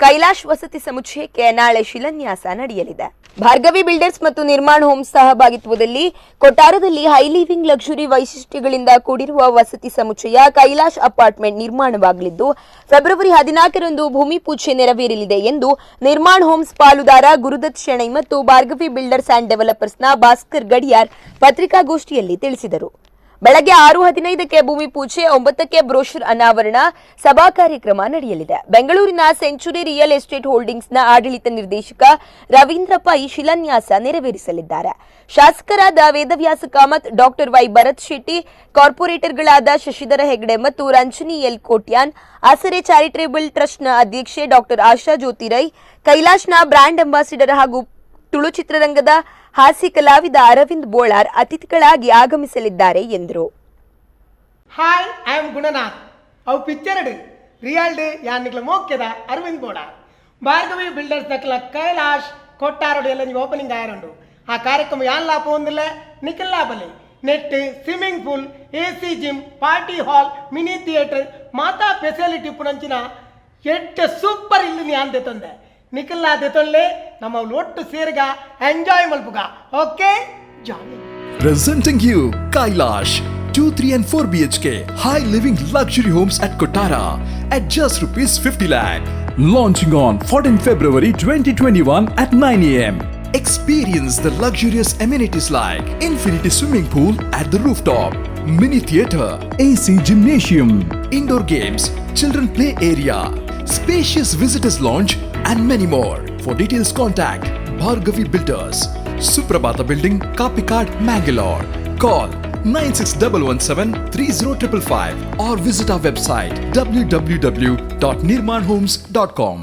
Kailash ವಸತಿ ಸಮುಚ್ಚಯಕ್ಕೆ ನಾಳೆ ಶಿಲಾನ್ಯಾಸ ನಡೆಯಲಿದೆ. ಭಾರ್ಗವಿ ಬಿಲ್ಡರ್ಸ್ ಮತ್ತು ನಿರ್ಮಾಣ ಹೋಮ್ಸ್ ಸಹಭಾಗಿತ್ವದಲ್ಲಿ ಕೊಟ್ಟಾರದಲ್ಲಿ high living luxury ವೈಶಿಷ್ಟ್ಯಗಳಿಂದ ಕೂಡಿರುವ ವಸತಿ ಸಮುಚ್ಚಯ ಕೈಲಾಶ್ ಅಪಾರ್ಟ್ಮೆಂಟ್ ನಿರ್ಮಾಣವಾಗಲಿದ್ದು, ಫೆಬ್ರವರಿ 14ರಂದು ಭೂಮಿ ಪೂಜೆ ನೆರವೇರಲಿದೆ ಎಂದು ನಿರ್ಮಾಣ ಹೋಮ್ಸ್ ಪಾಲುದಾರ ಗುರುದತ್ ಶೆಣೈ ಮತ್ತು ಭಾರ್ಗವಿ ಬಿಲ್ಡರ್ಸ್ ಅಂಡ್ ಡೆವಲಪರ್ಸ್ನ ಭಾಸ್ಕರ್ ಗಡಿಯಾರ್ ಪತ್ರಿಕಾಗೋಷ್ಠಿಯಲ್ಲಿ ತಿಳಿಸಿದರು. ಬೆಳಗ್ಗೆ 6:15ಕ್ಕೆ ಭೂಮಿ ಪೂಜೆ, 9ಕ್ಕೆ ಬ್ರೋಷರ್ ಅನಾವರಣ, ಸಭಾ ಕಾರ್ಯಕ್ರಮ ನಡೆಯಲಿದೆ. ಬೆಂಗಳೂರಿನ century real estate ಹೋಲ್ಡಿಂಗ್ಸ್ನ ಆಡಳಿತ ನಿರ್ದೇಶಕ ರವೀಂದ್ರ ಪೈ ಶಿಲಾನ್ಯಾಸ ನೆರವೇರಿಸಲಿದ್ದಾರೆ. ಶಾಸಕರಾದ ವೇದವ್ಯಾಸ ಕಾಮತ್, ಡಾಕ್ಟರ್ ವೈ ಭರತ್ ಶೆಟ್ಟಿ, ಕಾರ್ಪೊರೇಟರ್ಗಳಾದ ಶಶಿಧರ ಹೆಗಡೆ ಮತ್ತು ರಂಜನಿ ಎಲ್ ಕೋಟ್ಯಾನ್, ಆಸರೆ ಚಾರಿಟೇಬಲ್ ಟ್ರಸ್ಟ್ನ ಅಧ್ಯಕ್ಷೆ ಡಾಕ್ಟರ್ ಆಶಾ ಜ್ಯೋತಿ ರೈ, ಕೈಲಾಶ್ನ ಬ್ರಾಂಡ್ ಅಂಬಾಸಿಡರ್ ಹಾಗೂ ತುಳು ಚಿತ್ರರಂಗದ ಹಾಸ್ಯ ಕಲಾವಿದ ಅರವಿಂದ್ ಬೋಳಾರ್ ಅತಿಥಿಗಳಾಗಿ ಆಗಮಿಸಲಿದ್ದಾರೆ ಎಂದರು. Hi, I am Gunanath. ಅವು ಪಿಕ್ಚರ್ಡ್ ರಿಯಲ್ಡ್ ಯಾನಿಕ್ಲ ಮೋಕ್ಯದ ಅರವಿಂದ್ ಬೋಳ. ಭಾರ್ಗವಿ ಬಿಲ್ಡರ್ಸ್ ದಕ್ಲ ಕೈಲಾಶ್ ಕೊಟ್ಟಾರೋಡು ಎಲ್ಲ ನೀವು ಓಪನಿಂಗ್ ಆಯರುಂಡು. ಆ ಕಾರ್ಯಕ್ರಮ ಯಾನ್ ಲಾಪ ಒಂದಿಲ್ಲ, ನಿಖಲ್ ಲಾಬಲಿ. ನೆಟ್ swimming pool, AC gym, party hall, mini theatre, ಮಾತಾ ಫೆಸಿಲಿಟಿ ಪುನಂಚಿನ ಎಡ್ಡೆ ಸೂಪರ್ ಇಲ್ಲ್ ಯಾನ್ ದೆತೊಂದೆ. ನಿಖಲ್ ದೆತೊನ್ಲೆ, ನಮ್ಮ ಒಟ್ಟು ಸೇರ್ಗ, enjoy ಮಲ್ಪುಗ. Okay, jolly. Presenting you Kailash 2, 3 and 4 BHK high living luxury homes at Kottara at just ₹50 lakh. Launching on 14 February 2021 at 9 am. Experience the luxurious amenities like infinity swimming pool at the rooftop, mini theater, AC gymnasium, indoor games, children play area, spacious visitors lounge and many more. For details, contact Bhargavi Builders, Suprabhata Building, Kapikad, Mangalore. Call 96117 30555 or visit our website www.nirmanhomes.com.